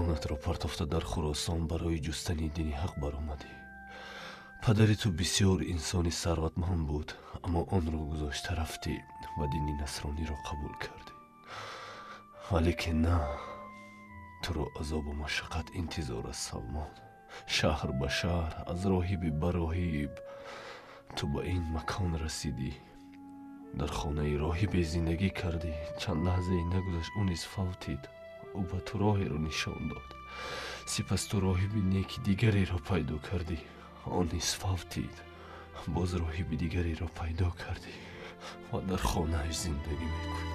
Хонадонатро партофта дар Хуросон барои ҷустани дини ҳақ баромадӣ. Падари ту бисёр инсони сарватманд буд, аммо онро гузошта рафтӣ ва дини насрониро қабул кардӣ. Валекин на, туро азобу машаққат интизор аст, Салмон. Шаҳр ба шаҳр, аз роҳиби ба роҳиб ту ба ин макон расидӣ. Дар хонаи роҳибе зиндагӣ кардӣ. Чанд лаҳзае нагузашт, ӯ низ фавтид. Ӯ ба ту роҳеро нишон дод. Сипас ту роҳиби неки дигареро пайдо кардӣ. Он низ фавтид. Боз роҳиби дигареро пайдо кардӣ ва дар хонааш зиндагӣ мекунӣ.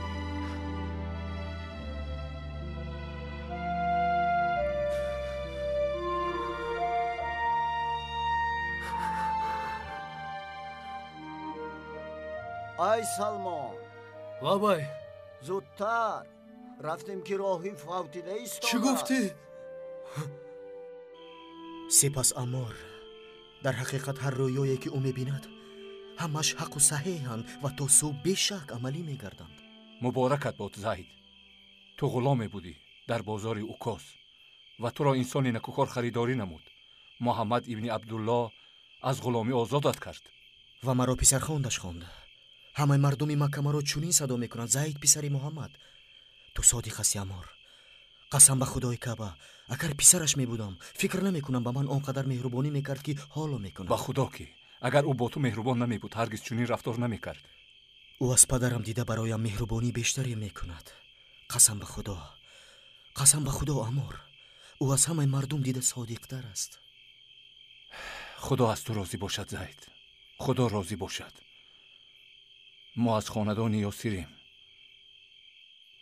Ай Салмон! Лабай! Зудтар! Рафтем ки роҳиб фавтида истодааст. Чӣ гуфтӣ? Сипас Аммор, дар ҳақиқат ҳар рӯёе ки ӯ мебинад, ҳамаш ҳаққу саҳеҳанд ва то субҳ бешак амалӣ мегарданд. Муборакат бод, Зайд. Ту ғуломе будӣ дар бозори Укоз ва туро инсони накӯкор харидорӣ намуд. Муҳаммад ибни Абдуллоҳ аз ғуломӣ озодат кард. Ва маро писархондаш хонд. Ҳамаи мардуми Макка маро чунин садо мекунанд: Зайд писари Муҳаммад. Ту содиқ ҳастӣ, Аммор. Қасам ба Худои Каъба, агар писараш мебудам, фикр намекунам ба ман он қадар меҳрубонӣ мекард, ки ҳоло мекунад. Ба Худо ки агар ӯ бо ту меҳрубон намебуд, ҳаргиз чунин рафтор намекард. Ӯ аз падарам дида бароям меҳрубонӣ бештаре мекунад. Қасам ба Худо, қасам ба Худо, Аммор, ӯ аз ҳамаи мардум дида содиқтар аст. Худо аз ту розӣ бошад, Зайд. Худо розӣ бошад. Мо аз хонадони Ёсирем.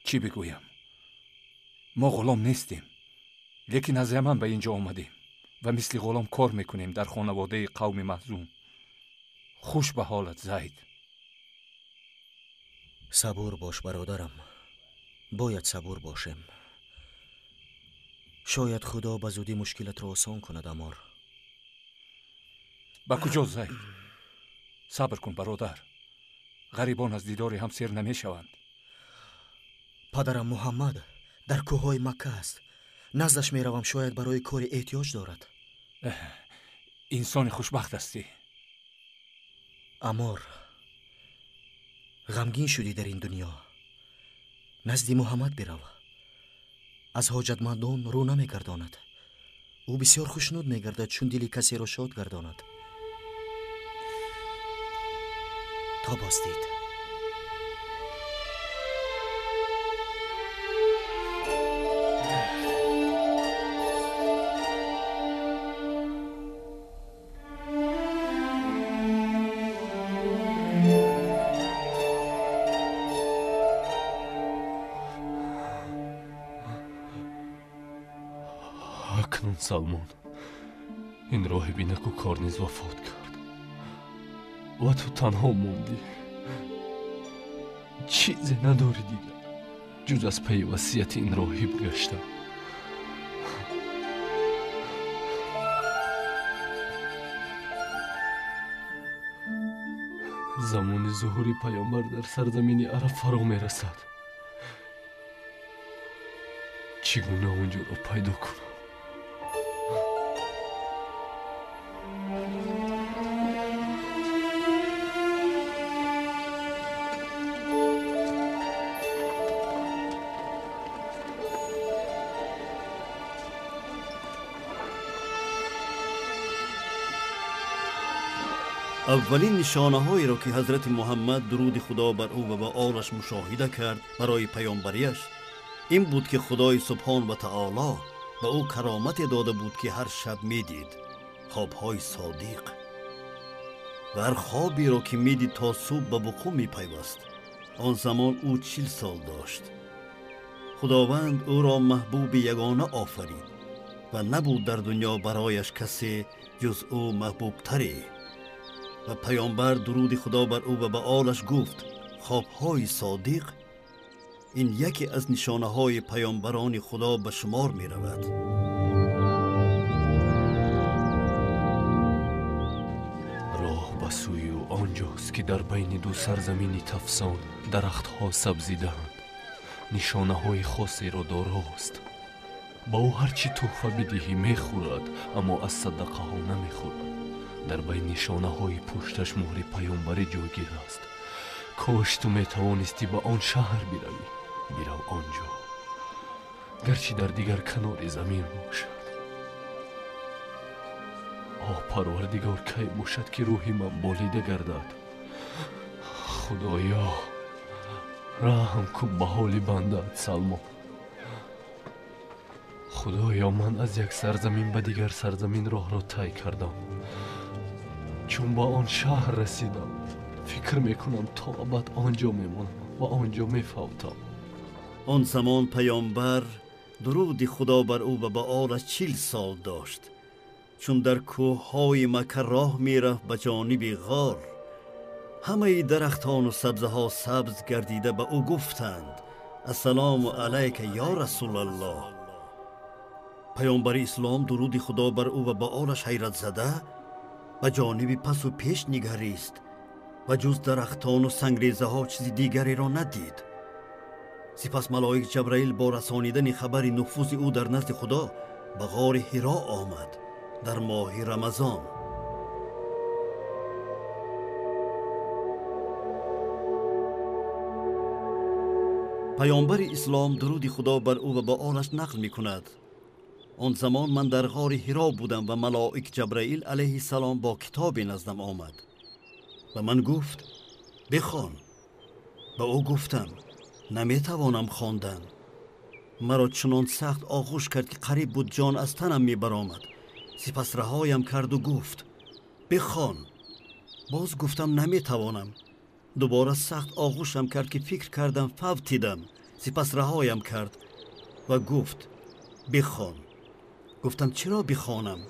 Чӣ бигӯям? Мо ғулом нестем, лекин аз Яман ба ин ҷо омадем ва мисли ғулом кор мекунем дар хонаводаи қавми маҳзум. Хуш ба ҳолат, Зайд. Сабур бош, бародарам. Бояд сабур бошем. Шояд Худо ба зудӣ мушкилатро осон кунад, Аммор. Ба куҷо, Зайд? Сабр кун, бародар. Ғарибон аз дидори ҳам сер намешаванд. Падарам Муҳаммад дар кӯҳҳои Макка аст. Наздаш меравам, шояд барои кори эҳтиёҷ дорад. Инсони хушбахт ҳастӣ. Аммор, ғамгин шудӣ дар ин дунё. Назди Муҳаммад бирав. Аз ҳоҷатмандон рӯ намегардонад. Ӯ бисёр хушнуд мегардад, чун дили касеро шод гардонад. То боздид. Акнун Салмон, ин роҳиби накӯкор низ вафот кард ва ту танҳо мондӣ. Чизе надорӣ дигар ҷуз аз пайи васияти ин роҳиб гаштан. Замони зуҳури паёмбар дар сарзамини араб фаро мерасад. Чӣ гуна он ҷоро пайдо кунам? Аввалин нишонаҳоеро ки ҳазрати Муҳаммад дуруди Худо бар ӯ ва ба олаш мушоҳида кард барои паёмбарияш ин буд ки Худои субҳон ва таоло ба ӯ каромате дода буд ки ҳар шаб медид, хобҳои содиқ. Ва ҳар хоберо ки медид то субҳ ба вуқӯъ мепайваст. Он замон ӯ 40 сол дошт. Худованд ӯро маҳбуби ягона офарид ва набуд дар дунё барояш касе ҷуз ӯ маҳбубтаре. Ва паёмбар дуруди Худо бар ӯ ва ба олаш гуфт: хобҳои содиқ ин яке аз нишонаҳои паёмбарони Худо ба шумор меравад. Роҳ ба сӯи ӯ он ҷост ки дар байни ду сарзамини тафсон дарахтҳо сабзидаанд. Нишонаҳои хосеро дорост. Ба ӯ ҳар чӣ тӯҳфа бидиҳӣ мехӯрад, аммо аз садақаҳо намехӯрад. Дар байни нишонаҳои пушташ муҳри паёмбарӣ ҷойгир аст. Кош ту метавонистӣ ба он шаҳр биравӣ. Бирав он ҷо, гарчи дар дигар канори замин бошад. О Парвардигор, кай бошад ки рӯҳи ман болида гардад? Худоё, раҳм кун ба ҳоли бандаат Салмон. Худоё, ман аз як сарзамин ба дигар сарзамин роҳро тай кардам. Чун ба он шаҳр расидам, фикр мекунам то абад он ҷо мемонам ва он ҷо мефавтам. Он замон паёмбар дуруди Худо бар ӯ ва ба олаш 40 сол дошт. Чун дар кӯҳҳои Макка роҳ мерафт ба ҷониби ғор, ҳамаи дарахтону сабзаҳо сабз гардида ба ӯ гуфтанд: ассалому алайка ё расулаллоҳ. Паёмбари ислом дуруди Худо бар ӯ ва ба олаш ҳайратзада ба ҷониби пасу пеш нигарист ва ҷуз дарахтону сангрезаҳо чизи дигареро надид. Сипас малоик Ҷабраил бо расонидани хабари нуфузи ӯ дар назди Худо ба ғори Ҳиро омад дар моҳи Рамазон. Паёмбари ислом дуруди Худо бар ӯ ва ба олаш нақл мекунад: он замон ман дар ғори Ҳиро будам ва малоик Ҷабраил алайҳиссалом бо китобе наздам омад. Ба ман гуфт: бихон. Ба ӯ гуфтам: наметавонам хондан. Маро чунон сахт оғӯш кард, ки қариб буд ҷон аз танам мебаромад. Сипас раҳоям карду гуфт: бихон. Боз гуфтам: наметавонам. Дубора сахт оғӯшам кард, ки фикр кардам фавтидам. Сипас раҳоям кард ва гуфт: бихон. Гуфтам: чаро бихонам?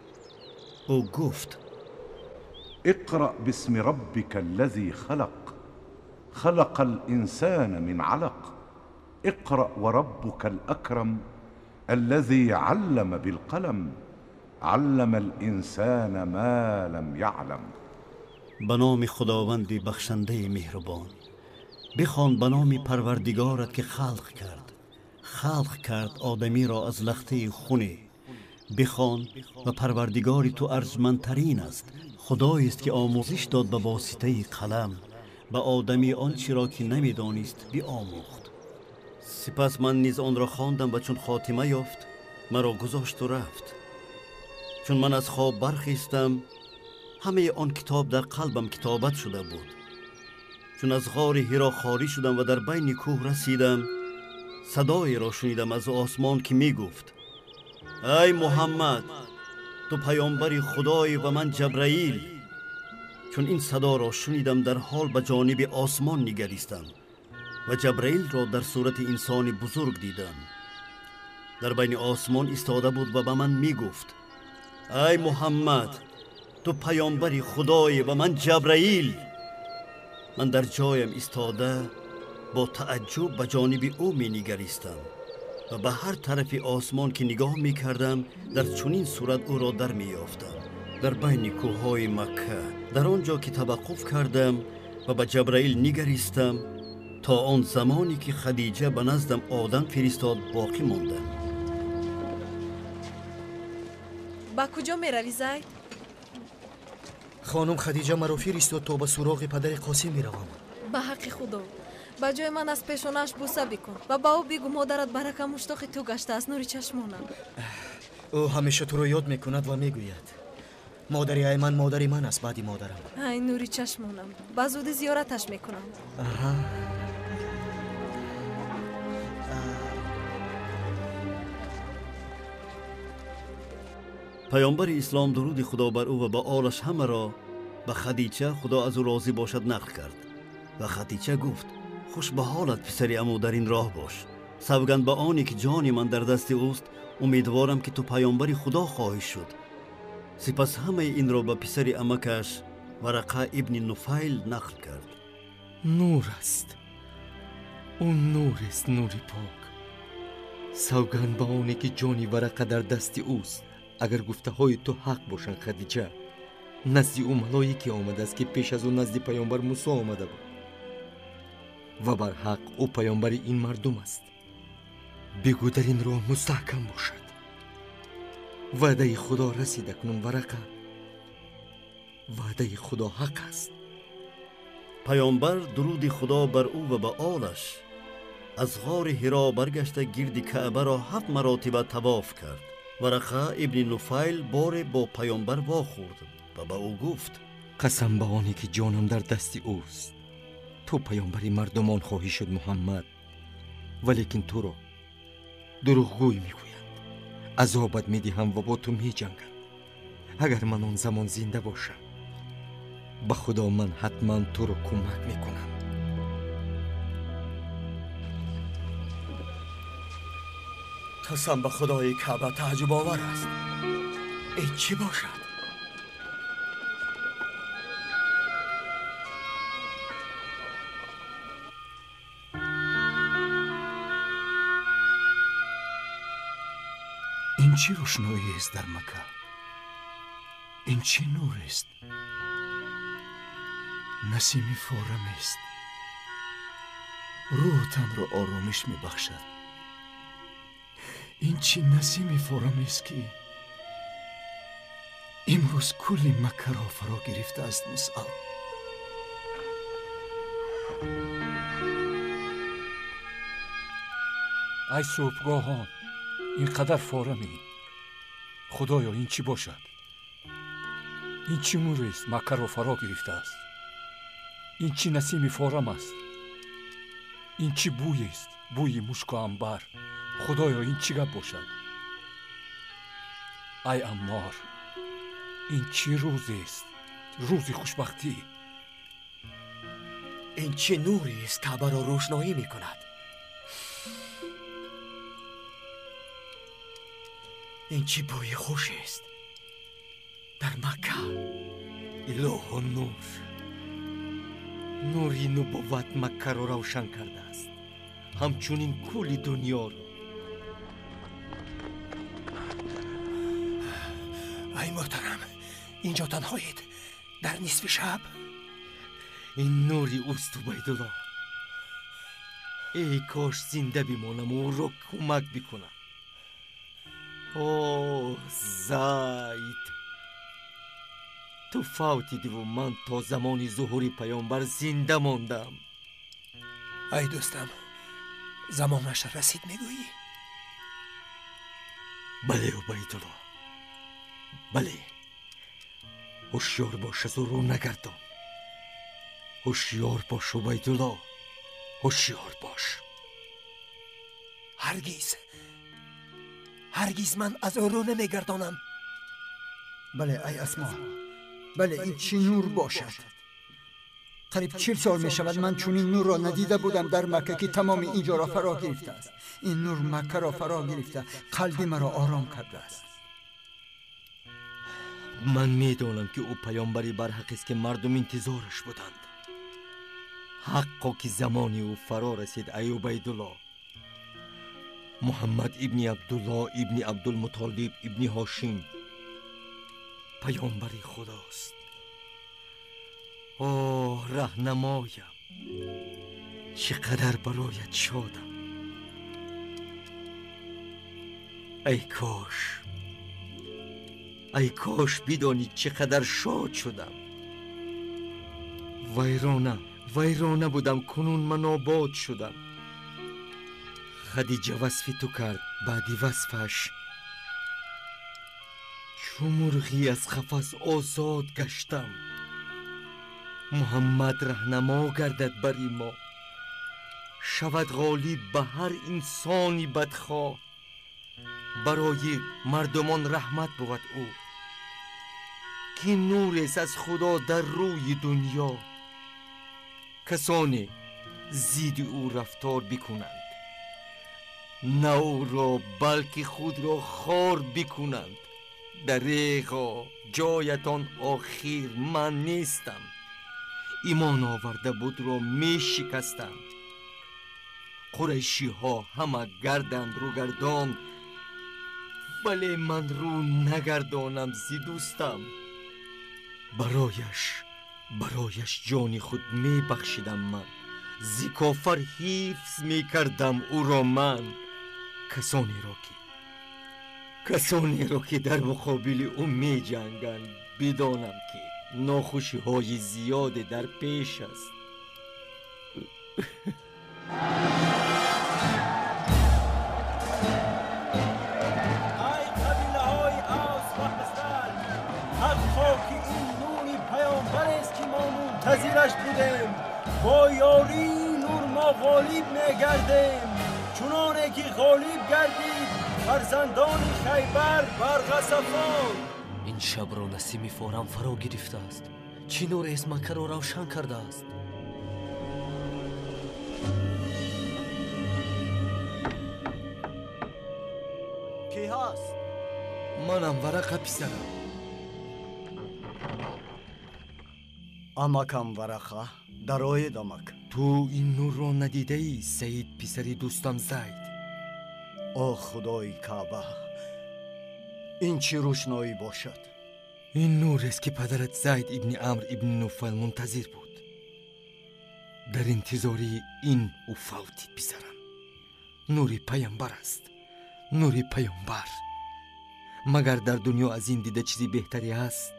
Ӯ гуфт: اقرأ باسم ربك الذي خلق، خلق الإنسان من علق، اقرأ وربك الأكرم الذي علم بالقلم، علم الإنسان ما لم يعلم. به نام خداوند بخشنده مهربان. بخوان به نام پروردگارت که خلق کرد، خلق کرد آدمی را از لخته خونه. بخوان و پروردگار تو ارجمندترین است، خدایی است که آموزش داد به واسطه قلم، به آدمی آنچه را که نمیدانست بیاموخت. سپس من نیز آن را خواندم و چون خاتمه یافت مرا گذاشت و رفت. چون من از خواب برخیستم همه آن کتاب در قلبم کتابت شده بود. چون از غار حرا خارج شدم و در بین کوه رسیدم، صدایی را شنیدم از آسمان که می گفت: ای محمد، تو پیامبر خدای و من جبرائیل. چون این صدا را شنیدم در حال به جانب آسمان نگریستم و جبرائیل را در صورت انسان بزرگ دیدم. در بین آسمان ایستاده بود و به من می گفت: ای محمد، تو پیامبر خدای و من جبرائیل. من در جایم ایستاده با تعجب به جانب او می نگریستم و به هر طرف آسمان که نگاه می کردم در چنین صورت او را در می یافتم. در بین کوههای مکه، در آنجا که توقف کردم و به جبرائیل نگریستم، تا آن زمانی که خدیجه به نزدم آدم فرستاد باقی ماندم. با کجا می روی زید؟ خانم خدیجه مرا فرستاد تا به سراغ پدر قاسم می روم. به حق خدا ба ҷои ман аз пешонааш буса бикун ва ба ӯ бигӯ модарат барака муштоқи ту гашта аз нури чашмонам. Ӯ ҳамеша туро ёд мекунад ва мегӯяд: модари Айман модари ман аст баъди модарам. Ай нури чашмонам, ба зудӣ зиёраташ мекунам. Аҳа. Паёмбари ислом дуруди Худо бар ӯ ва ба олаш ҳамаро ба Хадича, Худо аз ӯ розӣ бошад, нақл кард. Ва Хадича гуфт: хуш ба ҳолат писари аму, дар ин роҳ бош. Савганд ба оне ки ҷони ман дар дасти ӯст, умедворам ки ту паёмбари Худо хоҳӣ шуд. Сипас ҳамаи инро ба писари амакаш Варақа ибни Нуфайл нақл кард. Нур аст, ӯ нурест, нури пок. Савганд ба оне ки ҷони Варақа дар дасти ӯст, агар гуфтаҳои ту ҳақ бошанд, Хадиҷа, назди ӯ малоике омадааст ки пеш аз ӯ назди паёмбар Мусо омада буд ва барҳақ ӯ паёмбари ин мардум аст. Бигӯ дар ин роҳ мустаҳкам бошад. Ваъдаи Худо расид акнун, Варақа. Ваъдаи Худо ҳақ аст. Паёмбар, дуруди Худо бар ӯ ва ба олаш, аз ғори Ҳиро баргашта гирди Каъбаро 7 маротиба тавоф кард. Варақа ибни Нуфайл боре бо паёмбар вохӯрд ва ба ӯ гуфт: қасам ба оне ки ҷонам дар дасти ӯст, ту паёмбари мардумон хоҳӣ шуд, Муҳаммад, валекин туро дурӯғгӯй мегӯянд. Азобат медиҳам ва бо ту меҷанганд. Агар ман он замон зинда бошам, ба Худо ман ҳатман туро кӯмак мекунам. Қасам ба Худои Каъба, тааҷҷубовар аст. Ин чӣ бошад? Ин чӣ рӯшноиест дар Макка? Ин чӣ нурест? Насими форамест, рӯҳтанро оромиш мебахшад. Ин чӣ насими форамест, ки имрӯз кулли Маккаро фаро гирифтааст, Мусъаб. Ай субҳгоҳон, ин қадар форамӣ! Худоё, ин чӣ бошад? Ин чӣ нурест Маккаро фаро гирифтааст? Ин чӣ насими форам аст? Ин чӣ бӯест? Бӯи мушку амбар. Худоё, ин чӣ гап бошад? Ай Аммор, ин чӣ рӯзест? Рӯзи хушбахтӣ. Ин чӣ нурест Каъбаро рӯшноӣ мекунад? Ин чӣ бӯи хушест дар Макка? Илоҳо, нур, нури нубувват Маккаро равшан кардааст, ҳамчунин кулли дунёро. Ай муҳтарам, инҷо танҳоед дар нисфи шаб? Ин нури ӯст, Убайдулло. Эй кош зинда бимонам, ӯро кӯмак бикунам. О, Зайд, ту фавтидиву ман то замони зуҳури паёмбар зинда мондам. Ай дӯстам, замонаш расид мегӯӣ? Бале, Убайдулло, бале. Ҳушёр бош, аз ӯ рӯ нагардон. Ҳушёр бош, Убайдулло, ҳушёр бош. Ҳаргиз, ҳаргиз ман аз ӯ рӯ намегардонам. Бале, ай Асмо, бале, ин чӣ нур бошад? Қариб 40 сол мешавад ман чунин нурро надида будам дар Макка, ки тамоми ин ҷоро фаро гирифтааст. Ин нур Маккаро фаро гирифта, қалби маро ором кардааст. Ман медонам, ки ӯ паёмбари барҳақест, ки мардум интизораш буданд. Ҳаққо ки замони ӯ фаро расид, ай Убайдулло. Муҳаммад ибни Абдулло ибни Абдулмутолиб ибни Ҳошим паёмбари Худост. Оҳ, раҳнамоям, чӣ қадар бароят шодам. Ай кош, ай кош бидонӣ чӣ қадар шод шудам. Вайрона, вайрона будам, кунун ман обод шудам. Хадиҷа васфи ту кард, баъди васфаш чу мурғӣ аз қафас озод гаштам. Муҳаммад раҳнамо гардад бари мо, шавад ғолиб ба ҳар инсони бадхоҳ. Барои мардумон раҳмат бувад ӯ, ки нурест аз Худо дар рӯи дунё. Касоне зидди ӯ рафтор бикунанд, на ӯро, балки худро хор бикунанд. Дареғо, ҷоятон охир ман нестам. Имон оварда будро мешикастам. Қурайшиҳо ҳама гарданд рӯгардон, вале ман рӯ нагардонам зи дӯстам. Барояш ҷони худ мебахшидам ман, зи кофар ҳифз мекардам ӯро ман. Касонеро ки дар муқобили ӯ меҷанганд, бидонам ки нохушиҳои зиёде дар пеш аст. Ай қабилаҳои Авс ва Хазраҷ, ҳаққо ки ин нури паёмбарест ки мо мунтазираш будем. Бо ёрии нур мо ғолиб мегардем, чуноне ки ғолиб гардид фарзандони Хайбар бар Ғасафон. Ин шабро насими форам фаро гирифтааст. Чӣ нурест Маккаро равшан кардааст? Кӣ ҳаст? Манам Варақа, писарам. Амакам Варақа, дароед, амак. Ту ин нурро надидаӣ, Саид, писари дӯстам Зайд. О худои Каъба, ин чӣ рӯшноӣ бошад? Ин нурест ки падарат Зайд ибни Амр ибни Нуфайл мунтазир буд. Дар интизории ин ӯ фавтид, писарам. Нури паямбар аст, нури паёмбар. Магар дар дунё аз ин дида чизи беҳтаре ҳаст?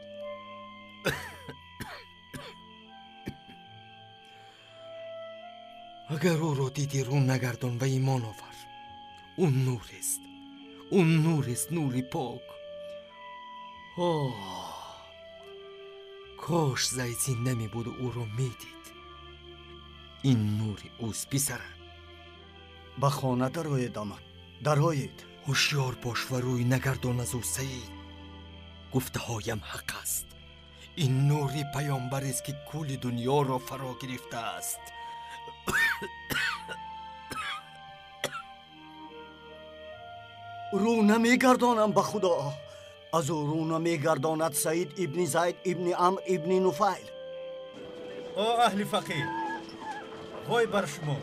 Агар ӯро дидӣ, рӯ нагардон ва имон овар. Ӯ нурест, ӯ нурест, нури пок. Оҳ, кош Зайд зинда мебуду ӯро медид. Ин нури ӯст, писарам. Ба хона дароед, амак, дароед. Ҳушёр бош ва рӯй нагардон аз ӯ, Саид. Гуфтаҳоям ҳақ аст. Ин нури паёмбарест ки кулли дунёро фаро гирифтааст. Рӯ намегардонам, ба худо. Аз ӯ рӯ намегардонад Саид ибни Зайд ибни Амр ибни Нуфайл. О аҳли фақир, вой бар шумо!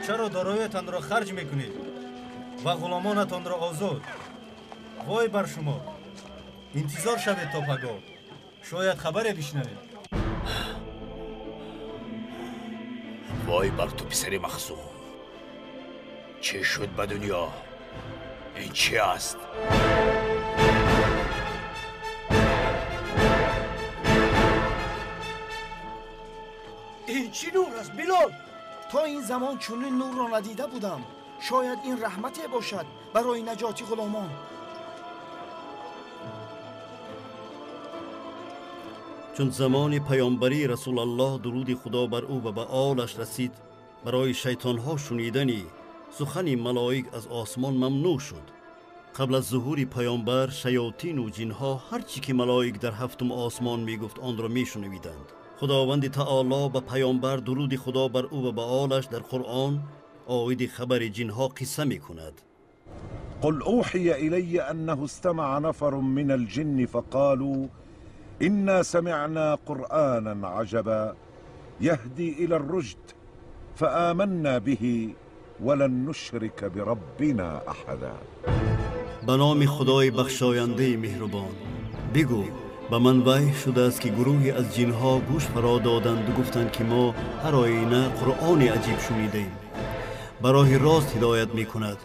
Чаро дороиятонро харҷ мекунед ва ғуломонатонро озод? Вой бар шумо! Интизор шавед то пагоҳ, шояд хабаре бишнавед. Вой бар ту, писари Махзум! Чӣ шуд ба дунё? Ин чӣ аст? Ин чӣ нур аст, Билол? То ин замон чунин нурро надида будам. Шояд ин раҳмате бошад барои наҷоти ғуломон. Чун замони паёмбарӣ Расулаллоҳ, дуруди Худо бар ӯ ва ба олаш, расид, барои шайтонҳо шунидани сухани малоик аз осмон мамнӯъ шуд. Қабл аз зуҳури паёмбар шаётину ҷинҳо ҳар чӣ ки малоик дар ҳафтум осмон мегуфт, онро мешунавиданд. Худованди таоло ба паёмбар, дуруди Худо бар ӯ ва ба олаш, дар Қуръон оиди хабари ҷинҳо қисса мекунад. قل أوحي إلي أنه استمع نفر من الجن فقالوا إنا سمعنا قرآنا عجبا يهدي إلى الرشد فآمنا به ولن نشرك بربنا أحدا. به نام خدای بخشاینده مهربان. بگو به من وحی شده است که گروهی از جنها گوش فرا دادند و گفتند که ما هر آینه قرآن عجیب شنیدیم، به راه راست هدایت می کند.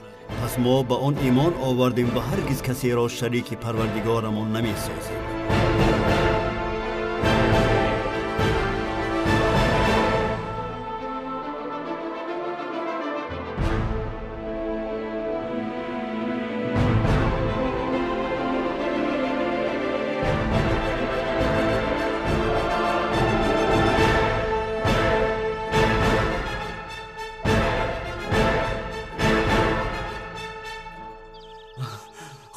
پس ما به آن ایمان آوردیم و هرگز کسی را شریک پروردگارمان نمی سازیم.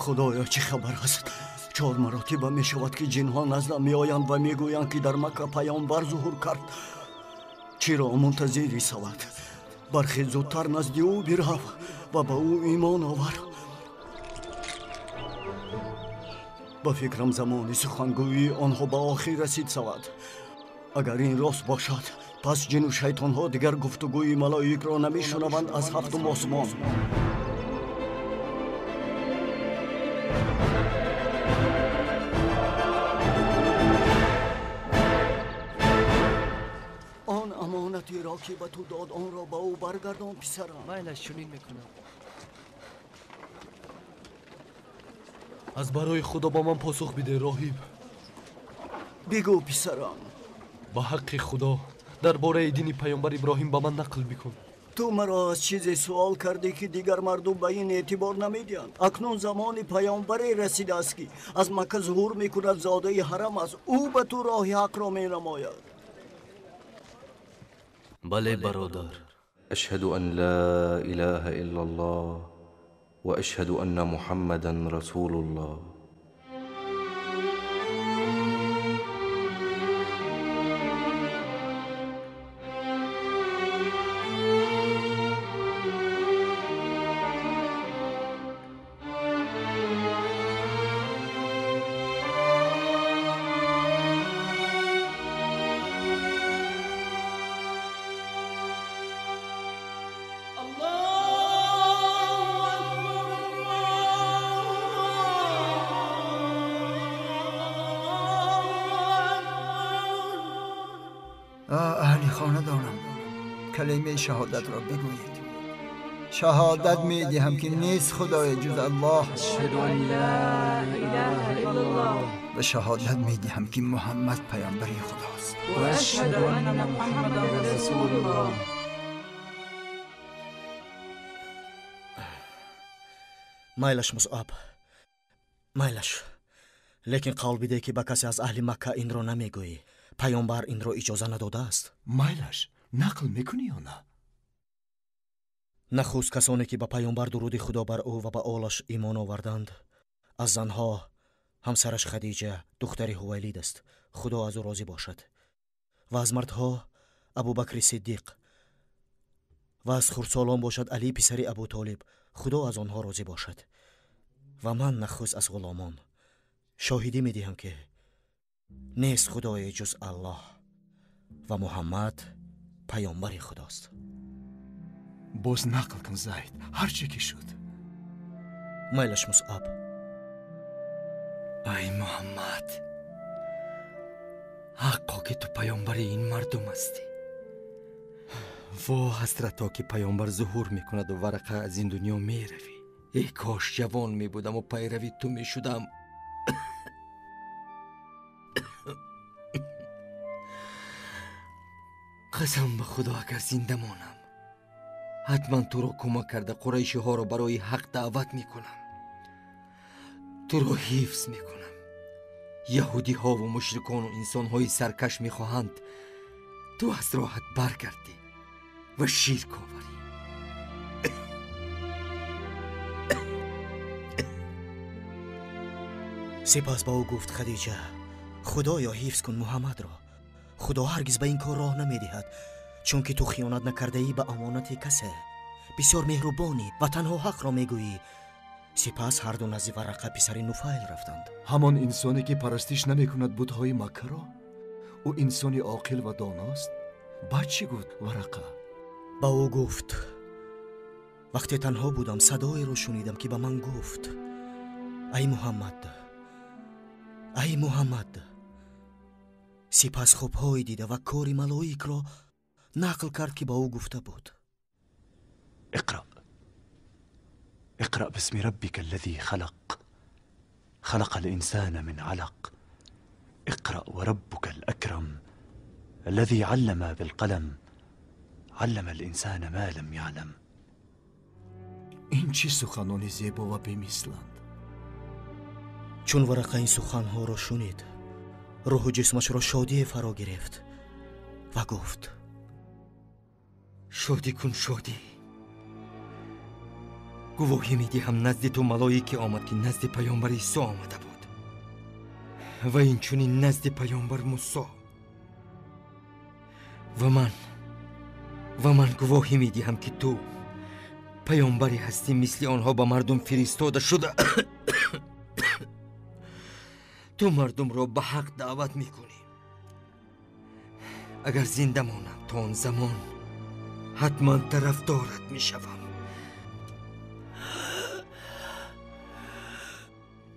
Худоё, чӣ хабар аст? Чор маротиба мешавад ки ҷинҳо наздам меоянд ва мегӯянд ки дар Макка паёмбар зуҳур кард. Чиро мунтазири савад? Бархе зудтар назди ӯ бирав ва ба ӯ имон овар. Ба фикрам замони сухангӯии онҳо ба охир расид савад. Агар ин рост бошад, пас ҷину шайтонҳо дигар гуфтугӯи малоикро намешунаванд аз ҳафтум осмон. Он амонатеро ки ба ту дод, онро ба ӯ баргардон, писарам. Майлаш, чунин мекунам. Аз барои Худо ба ман посух биде, роҳиб. Бигӯ, писарам. Ба ҳаққи Худо дар бораи дини паёмбар Иброҳим ба ман нақл бикун. Ту маро аз чизе суол кардӣ, ки дигар мардум ба ин эътибор намедиҳанд. Акнун замони паёмбаре расидааст, ки аз Макка зуҳур мекунад, зодаи ҳарам аст. Ӯ ба ту роҳи ҳақро менамояд. Бале, бародар. أشهد أن لا إله إلا الله وأشهد أن محمدا رسول الله. اهل خاندانم، کلمه شهادت را بگویید. شهادت می دهم که نیست خدای جز الله. اشهد ان لا اله الا الله. و شهادت می دهم که محمد پیامبر خداست. و اشهد ان محمدا رسول الله. Майлаш, Мусъаб, майлаш, лекин қавл бидеҳ, ки ба касе аз аҳли Макка инро намегӯӣ. Паёмбар инро иҷоза надодааст. Майлаш, нақл мекунӣ ё на? Нахуст касоне ки ба паёмбар, дуруди Худо бар ӯ ва ба олаш, имон оварданд, аз занҳо ҳамсараш Хадиҷа духтари Ҳувайлид аст, Худо аз ӯ розӣ бошад, ва аз мардҳо Абубакри Сиддиқ, ва аз хурдсолон бошад Алӣ писари Абутолиб, Худо аз онҳо розӣ бошад. Ва ман нахуст аз ғуломон шоҳидӣ медиҳам, ки нест худое ҷуз Аллоҳ ва Муҳаммад паёмбари Худост. Боз нақл кун, Зайд, ҳар чӣ ки шуд. Майлаш, Мусъаб. Ай Муҳаммад, ҳаққо ки ту паёмбари ин мардум ҳастӣ. Во ҳасрато, ки паёмбар зуҳур мекунаду Варақа аз ин дунё меравӣ. Эй кош ҷавон мебудаму пайрави ту мешудам. Қасам ба Худо, агар зинда монам, ҳатман туро кӯмак карда қурайшиҳоро барои ҳақ даъват мекунам, туро ҳифз мекунам. Яҳудиҳову мушрикону инсонҳои саркаш мехоҳанд ту аз роҳат баргардӣ ва ширк оварӣ. Сипас ба ӯ гуфт Хадиҷа: Худоё, ҳифз кун Муҳаммадро. Худо ҳаргиз ба ин кор роҳ намедиҳад, чунки ту хиёнат накардаӣ ба амонати касе, бисёр меҳрубонӣ ва танҳо ҳақро мегӯӣ. Сипас ҳарду назди Варақа писари Нуфайл рафтанд. Ҳамон инсоне ки парастиш намекунад бутҳои Маккаро? Ӯ инсони оқил ва доност. Баъд чӣ гуфт Варақа? Ба ӯ гуфт: вақте танҳо будам, садоеро шунидам, ки ба ман гуфт: ай Муҳаммад, ай Муҳаммад. Сипас хобҳое дида ва кори малоикро нақл кард, ки ба ӯ гуфта буд. اقرأ اقرأ باسم ربك الذي خلق، خلق الإنسان من علق، اقرأ وربك الأكرم الذي علم بالقلم، علم الإنسان ما لم يعلم. Ин чӣ суханони зебо ва бемисланд! Чун Варақа ин суханҳоро шунид, рӯҳу ҷисмашро шодие фаро гирифт ва гуфт: шодӣ кун, шодӣ. Гувоҳӣ медиҳам, назди ту малоике омад, ки назди паёмбар Исо омада буд ва инчунин назди паёмбар Мусо. Ва ман гувоҳӣ медиҳам, ки ту паёмбаре ҳастӣ, мисли онҳо ба мардум фиристода шуда. Ту мардумро ба ҳақ даъват мекунӣ. Агар зинда монам, то он замон ҳатман тарафдорат мешавам.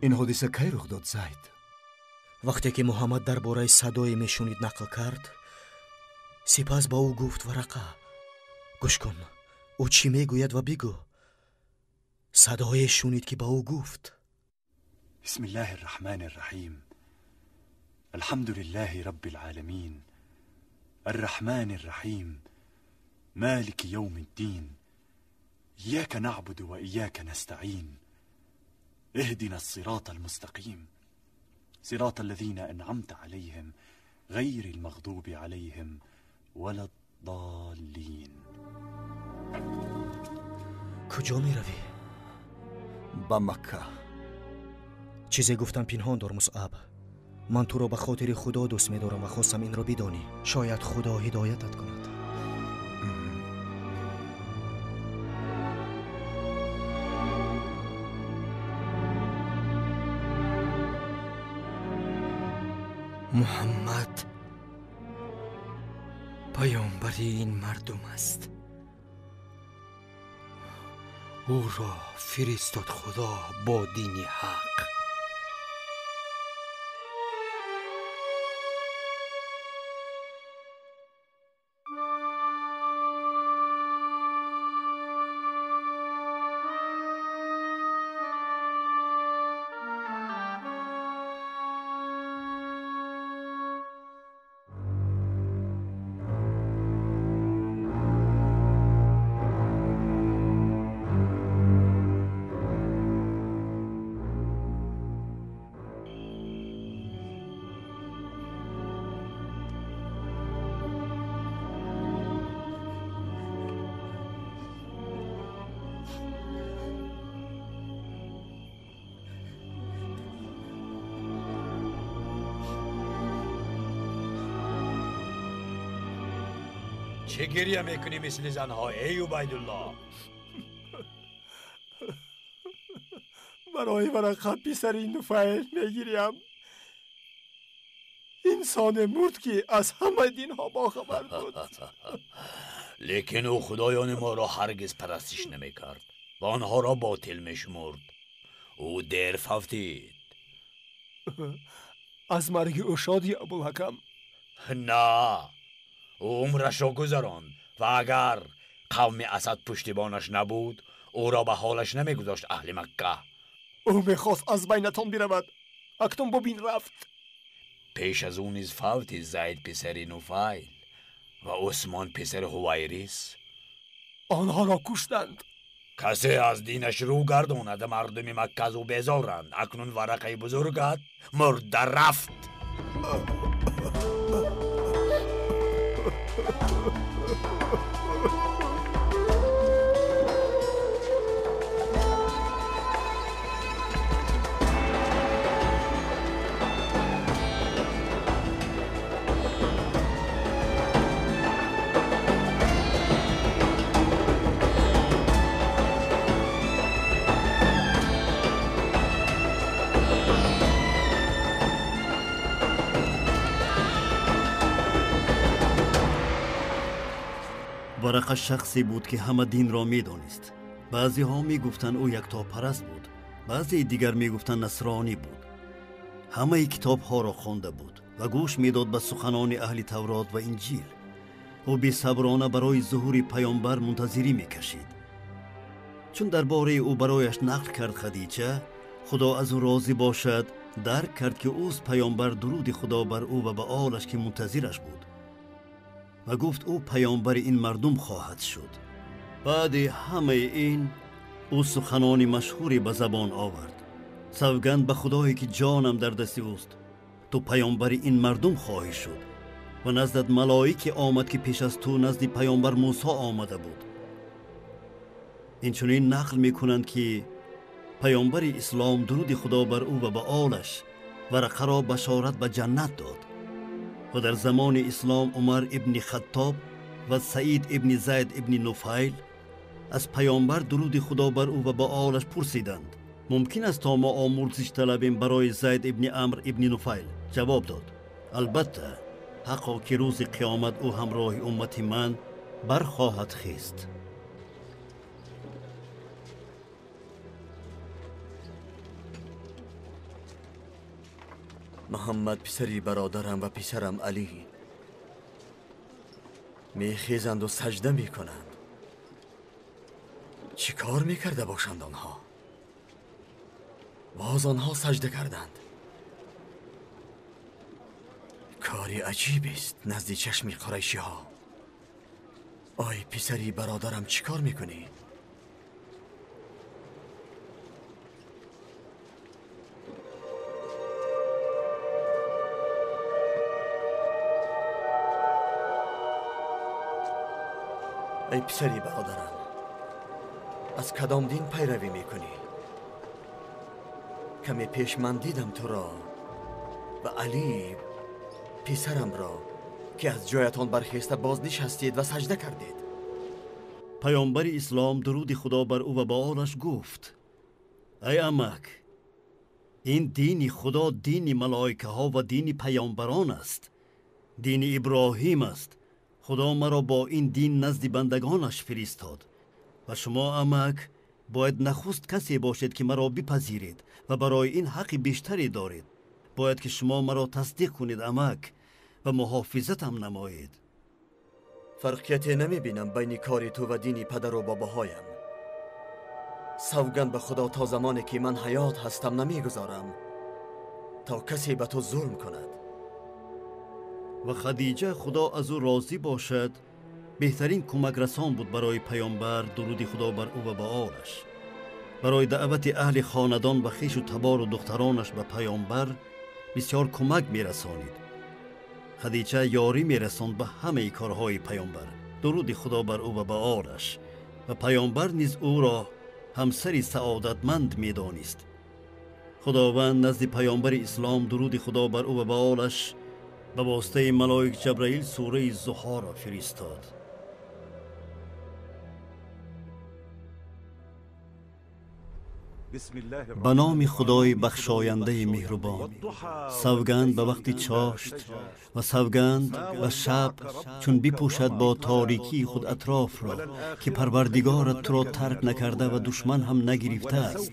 Ин ҳодиса кай рух дод, Зайд? Вақте ки Муҳаммад дар бораи садое мешунид нақл кард, сипас ба ӯ гуфт: Варақа, гӯш кун, ӯ чӣ мегӯяд, ва бигӯ. Садое шунид, ки ба ӯ гуфт: بسم الله الرحمن الرحيم. الحمد لله رب العالمين، الرحمن الرحيم، مالك يوم الدين، إياك نعبد وإياك نستعين، اهدنا الصراط المستقيم، صراط الذين أنعمت عليهم غير المغضوب عليهم ولا الضالين. کجا می روی؟ به مکه. چیزی گفتم پنهان دار مصعب. من تو را به خاطر خدا دوست می دارم و خواستم این را بدانی. شاید خدا هدایتت کند. محمد پیامبر این مردم است. او را فرستاد خدا با دین حق. چه گریه میکنی مثل زنها ای عبیدالله؟ برای ورقه پسر نفیل میگیریم. انسان مرد که از همه دین ها باخبر بود. لیکن او خدایان ما را هرگز پرستش نمیکرد و آنها را باطل میشمرد. او دیر فوتید. از مرگ او شادی ابوالحکم؟ نه، او عمرش را گذراند و اگر قوم اسد پشتیبانش نبود او را به حالش نمیگذاشت اهل مکه. او میخواست از بینتان برود، اکنون ببین رفت. پیش از او نیز فوت زید پسر نفیل و عثمان پسر هویریس. آنها را کشتند. کسی از دینش رو گرداند مردم مکه از او بیزارند. اکنون ورقه بزرگت مرده رفت. ورقه شخصی بود که همه دین را میدانست. بعضی ها میگفتند او یکتاپرست بود، بعضی دیگر میگفتند نصرانی بود. همه کتاب ها را خوانده بود و گوش میداد به سخنان اهل تورات و انجیل. او بی‌صبرانه برای ظهور پیامبر منتظری میکشید. چون درباره او برایش نقل کرد خدیجه، خدا از او راضی باشد، درک کرد که اوست پیامبر، درود خدا بر او و به آلش که منتظرش بود، و گفت او پیامبر این مردم خواهد شد. بعد همه این او سخنان مشهوری به زبان آورد: سوگند به خدایی که جانم در دست اوست، تو پیامبر این مردم خواهی شد. و نزدت ملائکه آمد که پیش از تو نزد پیامبر موسی آمده بود. این چنین نقل میکنند که پیامبر اسلام درود خدا بر او و به آلش ورقه را بشارت به جنت داد. و در زمان اسلام عمر ابن خطاب و سعید ابن زید ابن نفیل از پیامبر درود خدا بر او و به آلش پرسیدند: ممکن است تا ما آمرزش طلبیم برای زید ابن عمرو ابن نفیل؟ جواب داد: البته، حقا که روز قیامت او همراه امت من برخواهد خیست. محمد پسری برادرم و پسرم علی میخیزند و سجده میکنند. چی کار میکرده باشند آنها؟ Боз онҳо саҷда карданд. Кори аҷибест назди чашми қурайшиҳо. Ой писари бародарам, чӣ кор мекунӣ? Эй писари бародарам, аз кадом дин пайравӣ мекунӣ? Каме пеш ман дидам туро ва Алӣ писарамро, ки аз ҷоятон бархеста боз нишастед ва саҷда кардед. Паёмбари ислом дуруди худо бар ӯ ва ба олаш гуфт: ай амак, ин дини худо дини малоикаҳо ва дини паёмбарон аст, дини Иброҳим аст. Худо маро бо ин дин назди бандагонаш фиристод ва шумо амак бояд нахуст касе бошед, ки маро бипазиред ва барои ин ҳаққи бештаре доред. Бояд ки шумо маро тасдиқ кунед амак ва муҳофизатам намоед. Фарқияте намебинам байни кори ту ва дини падару бобоҳоям. Савганд ба Худо, то замоне ки ман ҳаёт ҳастам намегузорам то касе ба ту зулм кунад. Ва Хадиҷа, Худо аз ӯ розӣ бошад, беҳтарин кӯмакрасон буд барои паёмбар, дуруди Худо бар ӯ ва ба олаш. Барои даъвати аҳли хонадон ва хешу табору духтаронаш ба паёмбар бисёр кӯмак мерасонид. Хадиҷа ёрӣ мерасонд ба ҳамаи корҳои паёмбар, дуруди Худо бар ӯ ва ба олаш, ва паёмбар низ ӯро ҳамсари саодатманд медонист. Худованд назди паёмбари ислом, дуруди Худо бар ӯ ва ба олаш, ба воситаи малоик Ҷабраил сураи Зуҳоро фиристод. Ба номи Худои бахшояндаи меҳрубон, савганд ба вақти чошт ва савганд ба шаб, чун бипӯшад бо торикии худ атрофро, ки Парвардигорат туро тарк накарда ва душман ҳам нагирифтааст.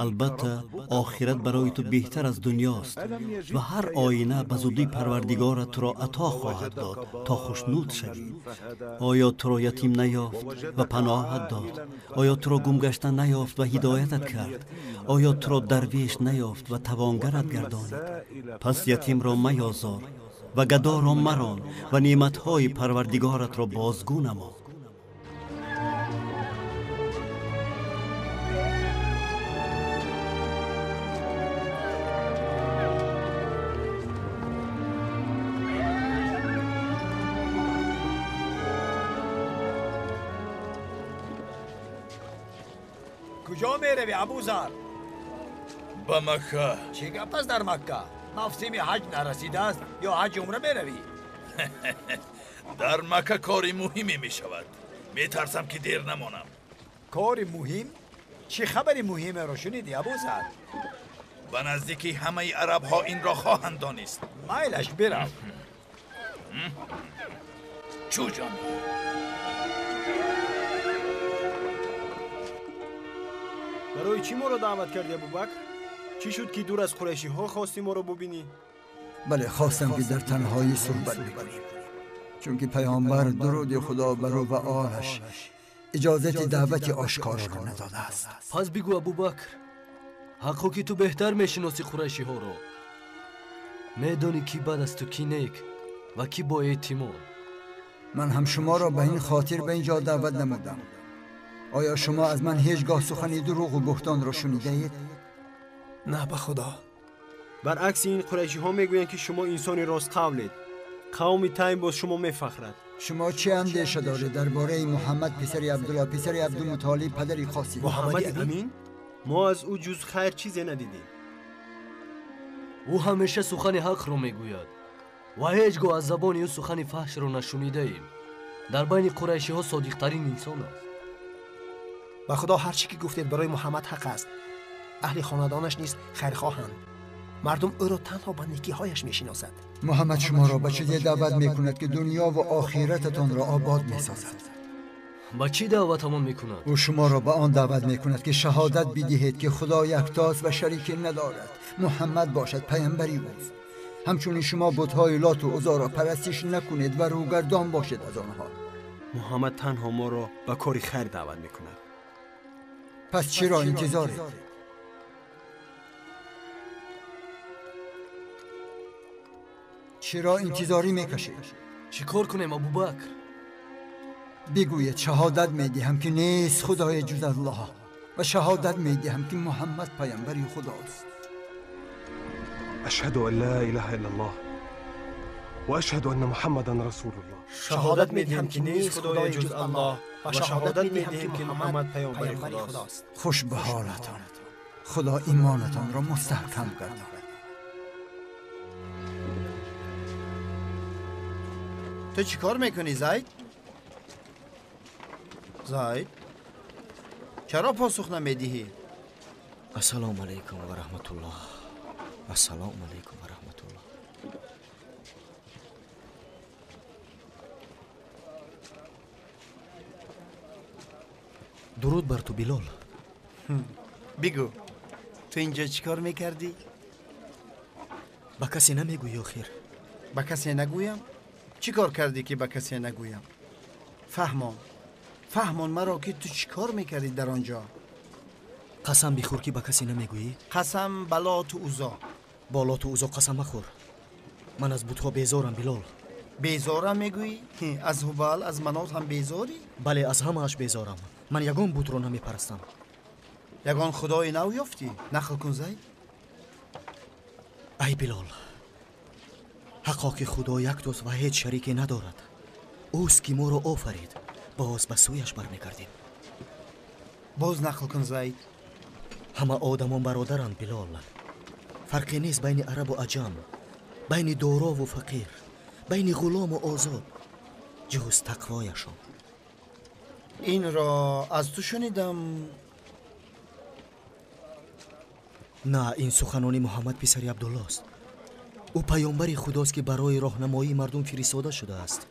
Албатта охират барои ту беҳтар аз дунёст ва ҳар оина ба зудӣ Парвардигорат туро ато хоҳад дод то хушнуд шавӣ. Оё туро ятим наёфт ва паноҳат дод? Оё туро гумгашта наёфт ва ҳидоятат кард? Оё туро дарвеш наёфт ва тавонгарат гардонид? Пас ятимро маёзор ва гадоро марон ва неъматҳои Парвардигоратро бозгӯ намо. Куҷо меравӣ, Абузар? Ба Макка. Чӣ гап аст дар Макка? Мавсими ҳаҷ нарасидааст ё ҳаҷ умра меравӣ? Дар Макка кори муҳиме мешавад. Метарсам ки дер намонам. Кори муҳим? Чӣ хабари муҳимеро шунидӣ, Абузар? Ба наздикӣ ҳамаи арабҳо инро хоҳанд донист. Майлаш, бирав. Чӯ ҷон. Барои чӣ моро даъват кардӣ, Абубакр? Чӣ шуд ки дур аз қурайшиҳо хостӣ моро бубинӣ? Бале, хостам ки дар танҳоӣ суҳбат бикунем, чунки паёмбар, дуруди Худо бар ӯ ва олаш, иҷозати даъвати ошкорро надодааст. Пас бигӯ, Абубакр, ҳаққо ки ту беҳтар мешиносӣ қурайшиҳоро. Медонӣ ки бад асту ки нек ва ки боэътимод. Ман ҳам шуморо ба ин хотир ба ин ҷо даъват намудам. Оё шумо аз ман ҳеҷ гоҳ сухани дурӯғу буҳтонро шунидаед? На, ба Худо. Баръакси ин қурайшиҳо мегӯянд, ки шумо инсони ростқавлед. Қавми Тайм боз шумо мефахрад. Шумо чӣ андеша доред дар бораи Муҳаммад писари Абдулло писари Абдумутолиб падари Қосим? Муҳаммади Амин? Мо аз ӯ ҷуз хайр чизе надидем. Ӯ ҳамеша сухани ҳақро мегӯяд ва ҳеҷ гоҳ аз забони ӯ сухани фаҳшро нашунидаем. Дар байни қурайшиҳо содиқтарин инсон аст. Ба Худо, ҳар чӣ ки гуфтед барои Муҳаммад ҳақ аст. Аҳли хонадонаш низ хайрхоҳанд. Мардум ӯро танҳо ба некиҳояш мешиносад. Муҳаммад шуморо ба чизе даъват мекунад, ки дунё ва охирататонро обод месозад. Ба чӣ даъватамон мекунад? Ӯ шуморо ба он даъват мекунад, ки шаҳодат бидиҳед, ки Худо яктост ва шарике надорад. Муҳаммад бошад паямбари ӯст. Ҳамчунин шумо бутҳои Лоту Узоро парастиш накунед ва рӯгардон бошед аз онҳо. Муҳаммад танҳо моро ба кори хайр даъват мекунад. Пас чиро интизоред? Чиро интизорӣ мекашед? Чӣ кор кунем, Абубакр? Бигӯед шаҳодат медиҳам, ки нест худое ҷуз Аллоҳ ва шаҳодат медиҳам, ки Муҳаммад паёмбари худост. أشهد أن لا إله إلا الله وأشهد أن محمدا رسول الله. شهادت میدهم که نیست خدای جز الله و شهادت میدهم که محمد پیامبر خداست. خوش به حالتان، خدا ایمانتان را مستحکم گرداند. تو چیکار میکنی زید؟ زید چرا پاسخ نمیدهی؟ السلام علیکم و رحمت الله. السلام علیکم و رحمت الله. درود بر تو بلال. بگو تو اینجا چیکار میکردی؟ با کسی نمیگویی آخر. با کسی نگویم؟ چیکار کردی که با کسی نگویم؟ فهمان مرا که تو چیکار میکردی در آنجا؟ قسم بخور که با کسی نمیگویی؟ قسم بلات اوزا. بالات اوزا قسم مخور. من از بت‌ها بیزارم بلال. بیزارم میگویی؟ از هبال از منات هم بیزاری؟ بله از همه‌اش بیزارم. من یگان بت رو نمیپرستم. یگان خدای نو یافتی؟ نقل کن زید. ای بلال، حقا که خدا یکتاست و هیچ شریکی ندارد. اوست که ما را آفرید، باز به سویش برمیگردیم. باز نقل کن زید. همه آدمان برادرند بلال. فرقی نیست بین عرب و عجم، بین دارا و فقیر، بین غلام و آزاد، جز تقوایشان. این را از تو شنیدم. نه، این سخنان محمد پسر عبدالله است. او پیامبر خداست که برای راهنمایی مردم فرستاده شده است.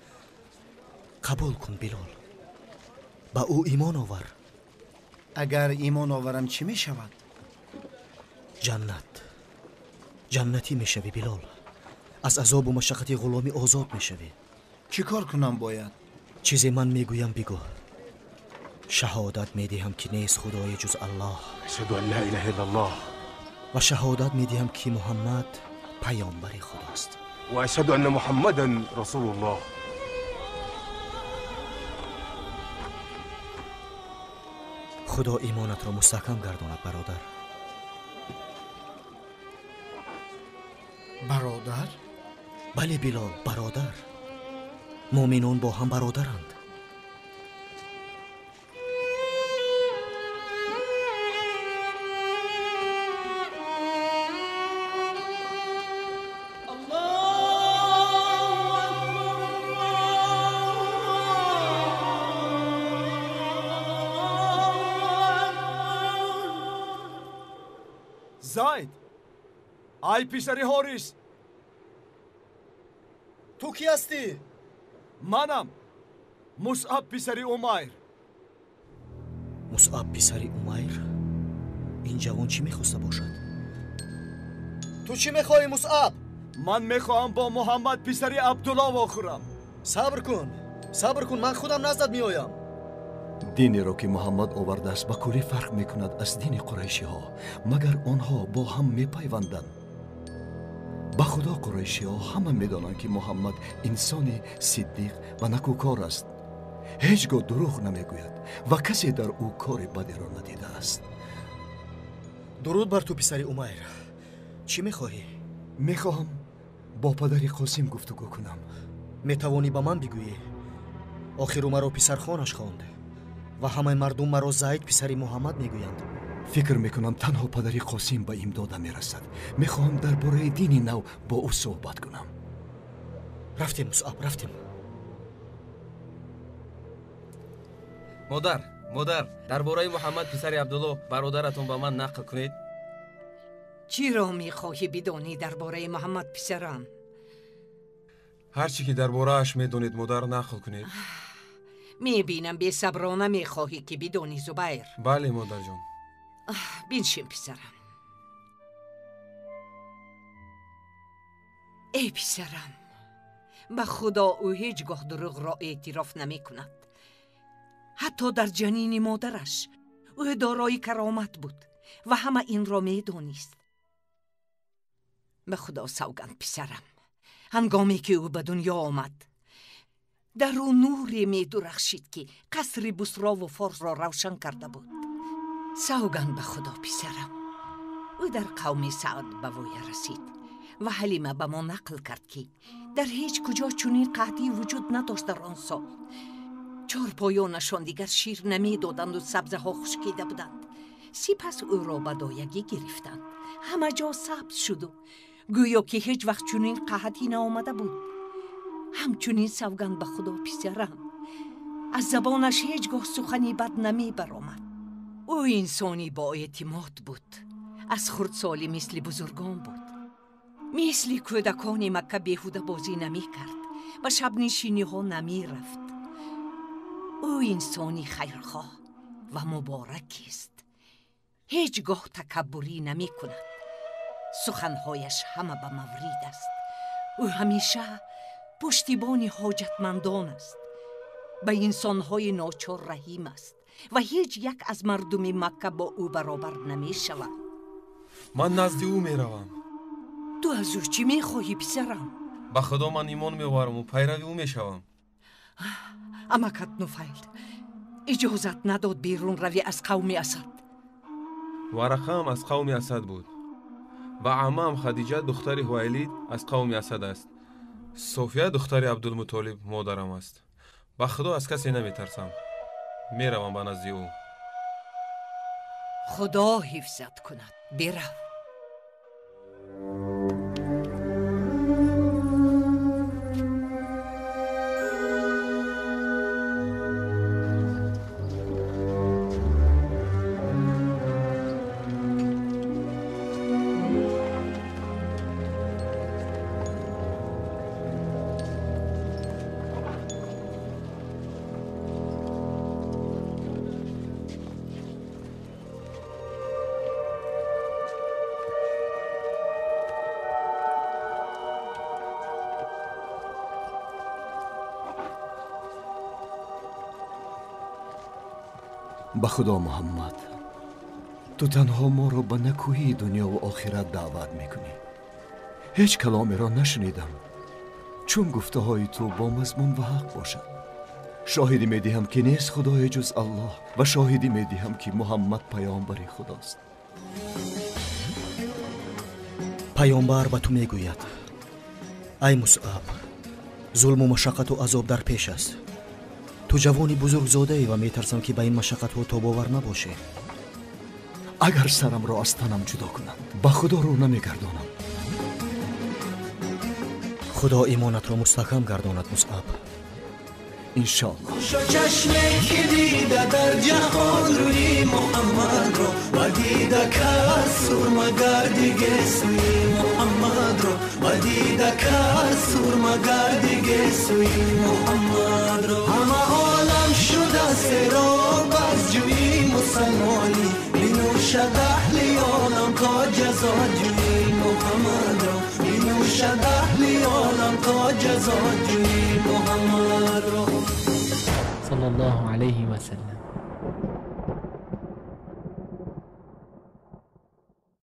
قبول کن بلال، به او ایمان آور. اگر ایمان آورم چی می شود؟ جنت. جنتی می شوی بلال. از عذاب و مشقت غلامی آزاد می شوی. چی کار کنم باید؟ چیزی من میگویم بگو. شهادت میدهم که نیست خدای جز الله. اشهد ان لا اله الا الله. و شهادت میدهم که محمد پیامبر خداست. و اشهد ان محمدا رسول الله. خدا ایمانت را مستحکم گرداند برادر. برادر؟ بله بلال، برادر. مؤمنان با هم برادرند. زید، ای پسر حارث، تو کی هستی؟ منم مصعب پسر عمیر. مصعب پسر عمیر؟ این جوان چی میخواسته باشد؟ تو چی میخوای مصعب؟ من میخواهم با محمد پسر عبدالله واخورم. صبر کن، صبر کن، من خودم نزدت میآیم. دینی را که محمد آورده است به کلی فرق میکند از دین قریشی ها، مگر آنها با هم میپیوندند. به خدا قریشی ها همه میدانند که محمد انسان صدیق و نکوکار است. هیچگاه دروغ نمیگوید و کسی در او کار بدی را ندیده است. درود بر تو پسر عمیر. چی میخواهی؟ میخواهم با پدر قاسم گفتگو کنم. میتوانی به من بگویی؟ آخر او مرا پسرخوانش خواند و همه مردم مرا زید پسر محمد میگویند. فکر میکنم تنها پدر قاسم به امداد میرسد. میخواهم درباره دین نو با او صحبت کنم. رفتیم مصعب، رفتیم. مادر، مادر، درباره محمد پسر عبدالله برادرتون به من نقل کنید. چی را میخواهی بدانی درباره محمد پسرم؟ هرچی که درباره‌اش میدونید مادر نقل کنید. میبینم بی صبرانه میخواهی که بدانی زبیر. بله مادر جان. بنشین پسرم. ای پسرم، به خدا او هیچگاه دروغ را اعتراف نمی کند. حتی در جنین مادرش او دارای کرامت بود و همه این را می دانست. به خدا سوگند پسرم، Ҳангоме ки ӯ ба дунё омад, дар ӯ нуре медурахшид, ки қасри Бусрову Форсро равшан карда буд. Савганд ба Худо, писарам, ӯ дар қавми Саъд ба воя расид ва Ҳалима ба мо нақл кард, ки дар ҳеҷ куҷо чунин қаҳтӣ вуҷуд надошт. Дар он сол чорпоёнашон дигар шир намедоданду сабзаҳо хушкида буданд. Сипас ӯро ба доягӣ гирифтанд. Ҳама ҷо сабз шуду гӯё ки ҳеҷ вақт чунин қаҳтӣ наомада буд. Ҳамчунин савганд ба Худо, писарам, аз забонаш ҳеҷ гоҳ сухани бад намебаромад. Ӯ инсони боэътимод буд, аз хурдсолӣ мисли бузургон буд. Мисли кӯдакони Макка беҳуда бозӣ намекард, ба шабнишиниҳо намерафт. Ӯ инсони хайрхоҳ ва муборакист, ҳеҷ гоҳ такаббурӣ намекунад. Суханҳояш ҳама ба маврид аст. Ӯ ҳамеша пуштибони ҳоҷатмандон аст, ба инсонҳои ночор раҳим аст ва ҳеҷ як аз мардуми Макка бо ӯ баробар намешавад. Ман назди ӯ меравам. Ту аз ӯ чӣ мехоҳӣ, писарам? Ба Худо, ман имон меовараму пайрави ӯ мешавам. Амакат Нуфайл иҷозат надод берун равӣ аз қавми Асад. Варақаам аз қавми Асад буд ва аммаам Хадиҷа духтари Ҳувайлид аз қавми Асад аст. София духтари Абдулмутолиб модарам аст. Ба Худо, аз касе наметарсам. Меравам ба назди ӯ. Худо ҳифзат кунад, бирав. Ба Худо, Муҳаммад, ту танҳо моро ба накӯҳии дунёву охират даъват мекунӣ. Ҳеҷ каломеро нашунидам, чун гуфтаҳои ту бо мазмун ва ҳақ бошад. Шоҳидӣ медиҳам, ки нест худое ҷуз Аллоҳ, ва шоҳидӣ медиҳам, ки Муҳаммад паёмбари Худост. Паёмбар ба ту мегӯяд: ай Мусъаб, зулму машаққату азоб дар пеш аст. Ту ҷавони бузургзодаӣ ва метарсам, ки ба ин машаққатҳо тобовар набошӣ. Агар сарамро аз танам ҷудо кунанд, ба Худо рӯ намегардонам. Худо имонатро мустаҳкам гардонад, Мусъаб. Иншоаллоҳ. Чашме ки дида дар ҷаҳон рӯи Муҳаммадро, ва дида кас сурмагардиге сӯи Муҳаммадро, ва дида кас сурмагардиге сӯи Муҳаммадро. Ҳама олам шуда сероб аз ҷӯи мусалмонӣ, бинӯшад аҳли олам то ҷазо ҷӯи Муҳаммадро, бинӯшад аҳли олам то ҷазо ҷӯи Муҳаммадро. صلى الله عليه وسلم.